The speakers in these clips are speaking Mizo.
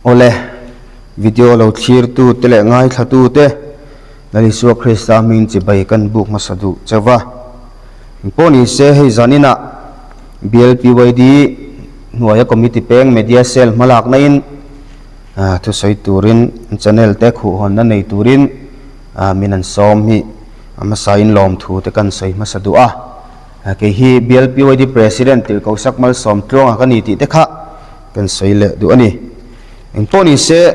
Awle, video lo thlir tu te leh ngaithla tu te Lal Isua Krista hming chibai kan buk hmasa duh chauh va. Engpawh ni se hei zaninah BLPYD hnuaia committee peng media cell hmalakna in thusawi turin channel te khuhhawnna nei turin min an sawm hi a hmasain lawmthu te kan sawi hmasa duh a. Kei hi BLPYD President Tirhkohsak Malsawm Tluanga ka ni tih te kha kan sawi leh duh a ni. Engpawh ni se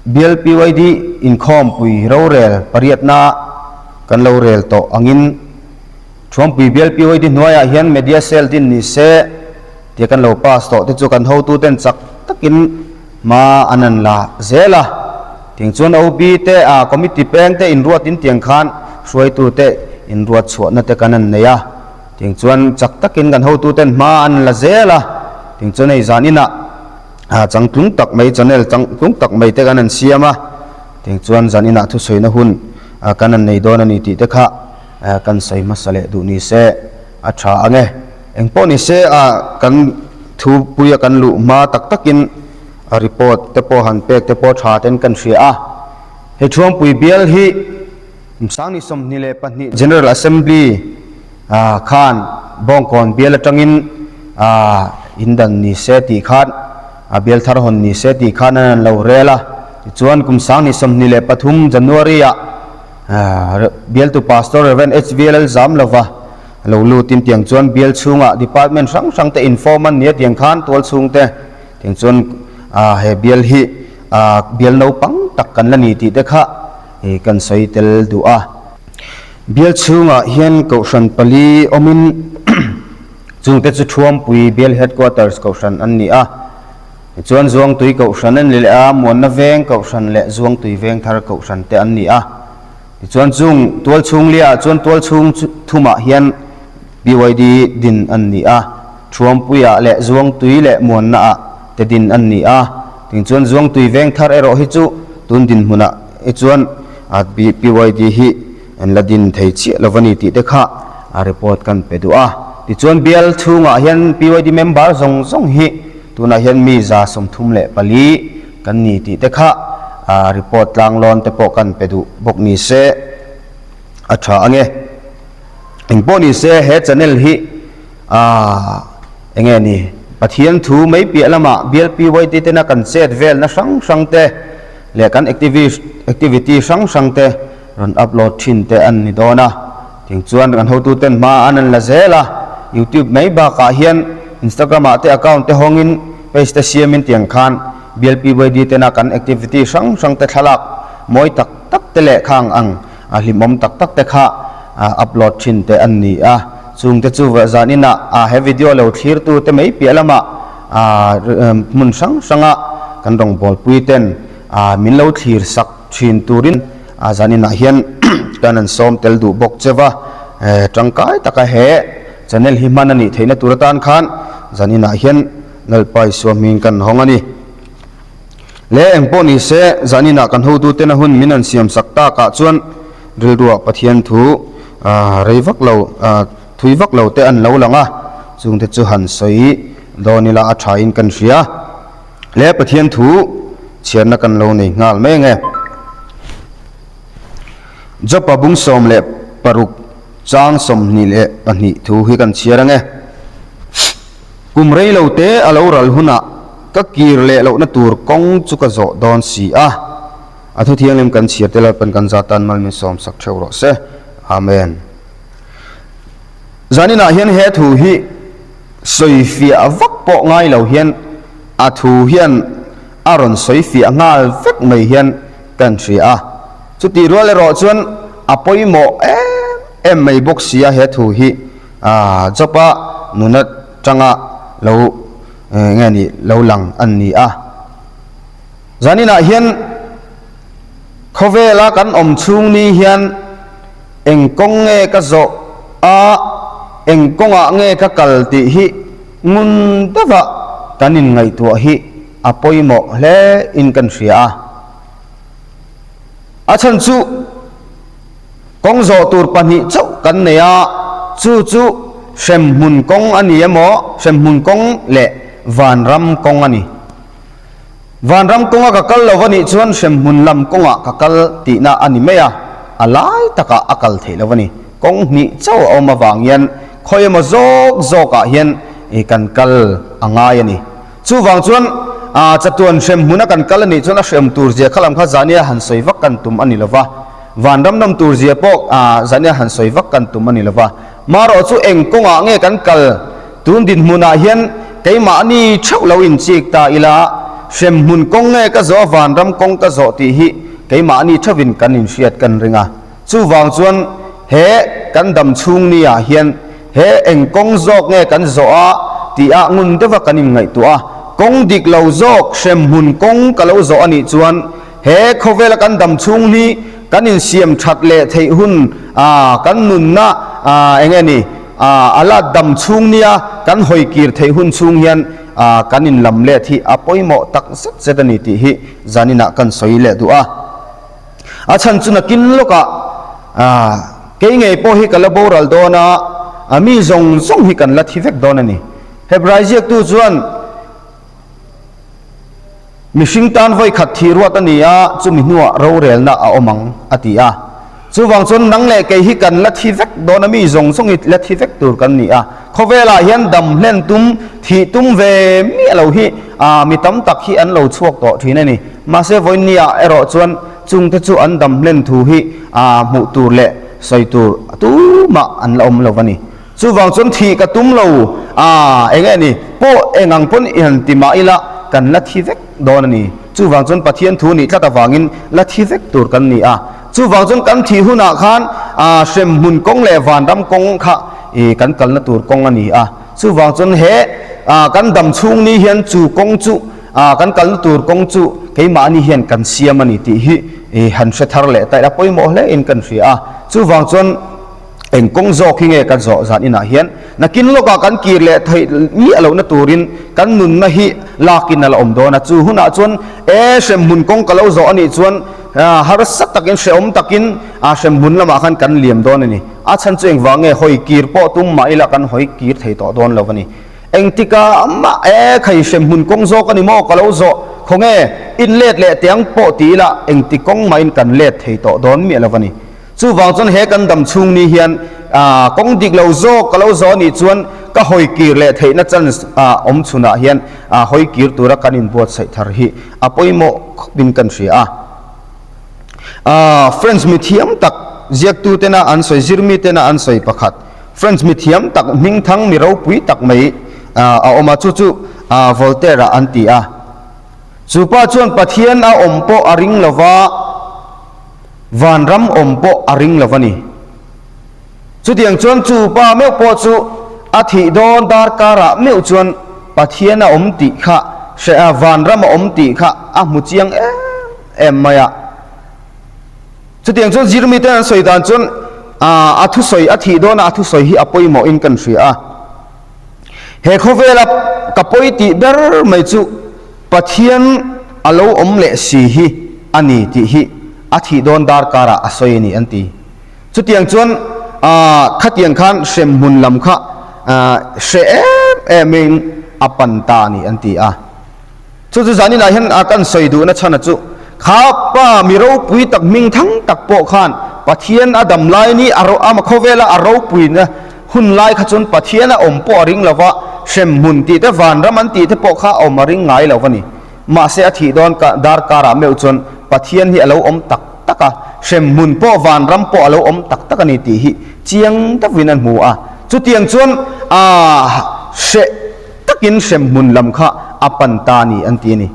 BLPYD inkhawmpui rorel pariatna kan lo rel tawh angin Thuampui BLPYD hnuaiah hian Media Cell din ni se tia kan lo pass tawh te chu kan hotuten chak takin hma an an la zel a. Tiang chuan OB te ah committee peng te inruat in tiang khan hruaitu te inruat chhuahna te kan an nei a. Tiang chuan chak takin kan hotuten hma an la zel a. Tiang chuan hei zan inah ah changtlung tak mai channel changtlung tak mai te kan an siam a. Tiang chuan zan inah thusawina hun kan an nei dawn a ni tih te kha kan sawi hmasa leh duh ni se a tha ang e. Engpawh ni se a kan thupuia kan luh hma tak takin a report te pawh han pek te pawh tha ten kan hria a. Hei Thuampui bial hi Sangni 22 General Assembly khan Bawngkawn bial atangin indan ni se tih khan a bial thar hawn ni se tih khan an lo rel a. Tichuan kum Sangni 23 January ah Bialtu Pastor Rev. HVLL Zamlova lo lutin tiang chuan bial chhungah department hrang hrang te inform an nia tiang khan tual chhung te tiang chuan he bial hi bial naupang tak kan la ni tih te kha kan sawi tel duh a. Bial chhungah hian kohhran pali awmin chungte chu Thuampui Bial Headquarters kohhran an ni a. Tichuan Zuangtui Kohhran an ni leh a, Muanna Veng Kohhran leh Zuangtui Vengthar Kohhran te an ni a. Tichuan chung tualchhung liaah chuan tualchhung thumah hian BYD din an ni a, Thuampuiah leh Zuangtui leh Muannaah te din an ni a. Tichuan Zuangtui Vengthar erawh hi chu tun dinhmunah hi chuan BYD hi an la din thei chiah lo a ni tih te kha a report kan pe duh a. Tichuan bial chhungah hian BYD member zawng zawng hi Tunah hian mi 34 kan ni tih te kha report tlang lawn te pawh kan pe duh bawk ni se a tha ange. Engpawh ni se he channel hi enge ni Pathian thu mai piah lamah BLPYT tena kan chet velna hrang hrang te leh kan activity hrang hrang te rawn upload thin te an ni dawn a. Tiang chuan kan hotuten hma an an la zel a, YouTube mai bakah hian Instagram ah te account te hawngin page te siamin tiang khan BLPYD tena kan activity hrang hrang te thlalak mawi tak tak te leh khang ang a hlimawm tak tak te kha upload thin te an ni a. Chung te chu zanin ah he video lo thlir tu te mai piah lamah hmun hrang hranga kan rawngbawlpui ten min lo thlir sak thin turin A zaninah hian kan an sawm tel duh bawk che va, tangkai taka he channel hi hman a nih theihna tur atan khan zaninah hian Lalpa Isua hming kan hawng a ni. Le engpawh ni se zaninah kan hotuten a hun min an siam sak takah chuan rilruah Pathian thu rei vak lo thui vak lo te an lo lang a, chungte chu han sawi dawn ila a thain kan hria. Le Pathian thu chhiarna kan lo nei nghal mai ange. Jopa bung 16 chang 22 thu hi kan chhiar ange. Kum rei lo te a lo ral hunah ka kir leh lohna tur kawng chu ka zawh dawn si a. A thu thianghlim kan chhiar te Lalpan kan zatan mal min sawm sak theuh rawh se. Amen. Zaninah hian he thu hi Sawi fiah vak pawh ngai lo hian a thu hian a rawn sawi fiah nghal vek mai hian kan hria a. Chutih rual erawh chuan a pawimawh em em mai bawk si a he thu hi Job-a nuna tanga lo nge ni lo lang an ni a. Zaninah hian khawvela kan awm chhung ni hian Eng kawng nge ka zawh a, eng kawngah nge ka kal tih hi ngun deuha kan inngaihtuah hi a pawimawh hle in kan hria a. A chhan chu kawng zawh tur pahnih chauh kan nei a, chu chu hremhmun kawng a ni emaw, hremhmun kawng leh vanram kawng a ni. Vanram kawnga ka kal lo a nih chuan hremhmun lam kawngah ka kal tihna a ni mai a, a lai takah a kal theih lo a ni. Kawng hnih chauh a awm avang hian khawi emaw zawk zawkah hian kan kal a ngai a ni. Chuvang chuan chatuan hremhmuna kan kal a nih chuan a hrem tur zia kha lam kha zania han sawi vak kan tum a ni lo va, vanram nawm tur zia pawh zania han sawi vak kan tum a ni lo va. Marawh chu eng kawngah nge kan kal? Tun dinhmunah hian keimahni theuh lo inchik ta ila, hremhmun kawng nge ka zawh a vanram kawng ka zawh tih hi keimahni theuhin kan inhriat kan ring a. Chuvang chuan he kan dam chhung niah hian he eng kawng zawk nge kan zawh a tih ah ngun deuha kan inngaihtuah a, kawng dik lo zawk hremhmun kawng ka lo zawh a nih chuan He khawvela kan dam chhung hi kan insiam that leh theih hun a, kan nunna a eng nge ni a, a la dam chhung nia kan hawi kir theih hun chhung hian a kan inlam let hi a pawimawh tak zet zet a ni tih hi zaninah kan sawi leh duh a. A chhan chu nakin lawkah a kei ngei pawh hi ka la boral dawn a, a mi zawng zawng hi kan la thi vek dawn a ni. Hebrai ziaktu chuan. Mihring tan vawi khat thih ruat a ni a, chumi hnuah rorelna a awm ang, a ti a. Chuvang chuan nang leh kei hi kan la thi vek dawn a, mi zawng zawng hi la thi vek tur kan ni a. Khawvelah hian dam hlen tum, thih tum ve miah lo hi mi tam tak hi an lo chhuak tawh thin a ni. Mahse vawinia erawh chuan chungte chu an dam hlen thu hi hmuh tur leh sawi tur tumah an la awm lo a ni. Chuvang chuan thih ka tum lo a, eng nge ni pawh eng ang pawn i han ti mah ila kan la thi vek dawn a ni. Chuvang chuan Pathian thu nih tlat avangin la thi vek tur kan ni a. Chuvang chuan kan thih hunah khan a hremhmun kawng leh vanram kawng kha i kan kalna tur kawng a ni a. Chuvang chuan he a kan dam chhung ni hian chu kawng chu a kan kalna tur kawng chu keimahni hian kan siam a ni tih hi i han hre thar leh ta ila pawimawh hle in kan hria a. Chuvang chuan. Eng kawng zawk hi nge kan zawh zan inah hian nakin lawkah kan kir leh theih miah lohna turin kan nunna hi lakin a la awm dawn a, chu hunah chuan e hremhmun kawng ka lo zawh a nih chuan harsa takin hrehawm takin hremhmun lamah khan kan liam dawn a ni. A chhan chu engvang nge hawi kir pawh tum mah ila kan hawi kir thei tawh dawn lo a ni. Engtika mah e khai hremhmun kawng zawk a ni maw ka lo zawh khawnge in let leh tiang pawh ti ila engti kawng mahin kan let thei tawh dawn miah lo a ni. Chuvang chuan he kan dam chhung ni hian kawng dik lo zawk ka lo zawh anih chuan ka hawi kir leh theihna chance awm chhunah hian hawi kir tura kan inbuatsaih thar hi a pawimawh khawpin kan hria a. French mithiam tak ziaktu tena an sawi, zirmi tena an sawi pakhat, French mithiam tak hmingthang mi ropui tak mai a awm a, chu chu Voltaire-a an ti a. Chu pa chuan Pathian a awm pawh a ring lova, Vanram awm pawh a ring lo a ni. Chutiang chuan chu pa meuh pawh chu a thih dawn darkarah meuh chuan Pathian a awm tih kha hre a, vanram a awm tih kha a hmu chiang em em mai a. Chutiang chuan zirmite an sawi dan chuan a thusawi a thih dawna a thusawi hi a pawimawhin kan hria a. He khawvela ka pawi tih ber mai chu Pathian a lo awm leh si hi a ni tih hi a thih dawn darkarah a sawi a ni an ti. Chutiang chuan khatiang khan hremhmun lam kha hre em emin a pan ta a ni an ti a. Chu chu zaninah hian kan sawi duhna chhana chu kha pa mi ropui tak hming thang tak pawh khan Pathian a dam lai ni a khawvela a ropuina Hun lai kha chuan Pathian a awm pawh a ring lo va, hremhmun tih te, vanram an tih te pawh kha a awm a ring ngai lo va ni. Mahse a thih dawn ka dar karah meuh chuan Pathian hi a lo awm tak tak a, hremhmun pawh vanram pawh a lo awm tak tak a ni tih hi chiang deuhin an hmu a. Chutiang chuan a hreh takin hremhmun lam kha a pan ta a ni an ti a ni.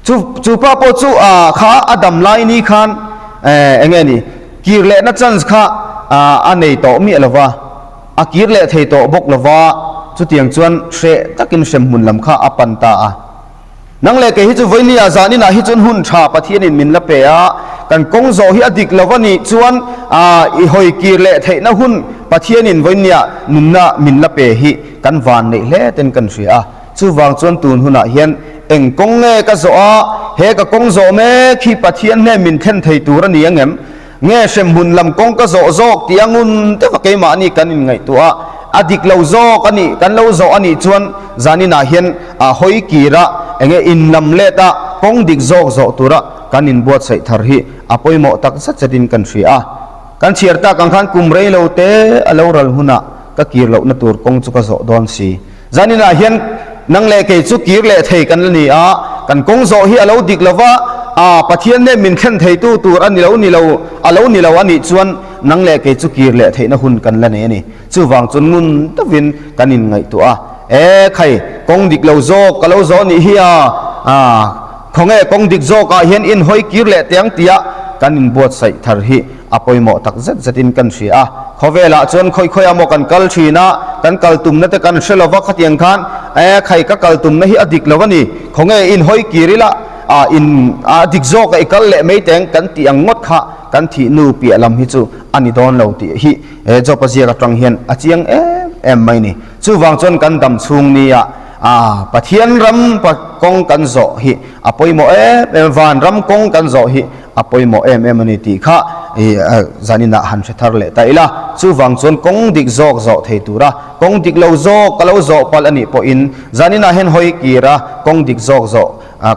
Chu chu pa pawh chu ah kha a dam lai ni khan eh eng nge ni kir lehna chance kha ah a nei tawh miah lo va, a kir leh thei tawh bawk lo va, chutiang chuan hreh takin hremhmun lam kha a pan ta a. Nang leh kei hi chu vawinia zaninah hi chuan hun tha Pathianin min la pe a, kan kawng zawh hi a dik lo a nih chuan ah i hawi kir leh theihna hun Pathianin vawinia nunna min la pe hi kan van neih hle ten kan hria a. Chuvang chuan tun hunah hian eng kawng nge ka zawh a, he ka kawng zawh mek hi Pathian hnen min thlen thei tur a ni ang em? Nge hremhmun lam kawng ka zawh zawk tih a ngun deuh a keimahni kan inngaihtuah a, a dik lo zawk a nih, kan lo zawh a nih chuan zaninah hian a hawi kir a, enge in lam let a kawng dik zawk zawh tura kan inbuatsaih thar hi a pawimawh tak zet zetin kan hria a. Kan chhiar tak ang khan kum rei lo te a lo ral hunah ka kir lohna tur kawng chu ka zawh dawn si. Zaninah hian nang leh kei chu kir leh thei kan la ni a, kan kawng zawh hi a lo dik lo va, a Pathian nen min thlen theitu tur a ni lo ni lo, a lo ni lo a nih chuan nang leh kei chu kir leh theihna hun kan la nei a ni. Chuvang chuan ngun deuhin kan inngaihtuah a, E khai, kawng dik lo zawk ka lo zawh nih hi a, a khawnge kawng dik zawkah hian inhawi kir leh teh ang tia kan inbuatsaih thar hi a pawimawh tak zet zetin kan hria a. Khawvelah chuan khawi khawiah maw kan kal thin a, kan kal tumna te kan hre lova khatiang khan e khai ka kal tumna hi a dik lo a ni, khawnge in hawi kir ila a in a dik zawk a i kal leh mai teng kan tih ang ngawt kha kan thih nu piah lam hi chu a ni dawn lo tih hi he Job-a ziak atang hian a chiang em em mai ni. Chuvang chuan kan dam chhung nia a Pathian ram kawng kan zawh hi a pawimawh em em, van ram kawng kan zawh hi a pawimawh em em a ni tih kha zaninah han hre thar leh ta ila. Chuvang chuan kawng dik zawk zawh thei tura kawng dik lo zawk ka lo zawh palh a nih pawhin zaninah hian hawi kira kawng dik zawk zawh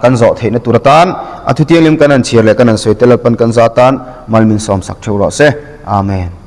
kan zawh theihna tur atan a thutianglim kan han chhiar leh kan han sawi tel alpan kan za tan mal min sawmsak theuh rawh se. Amen.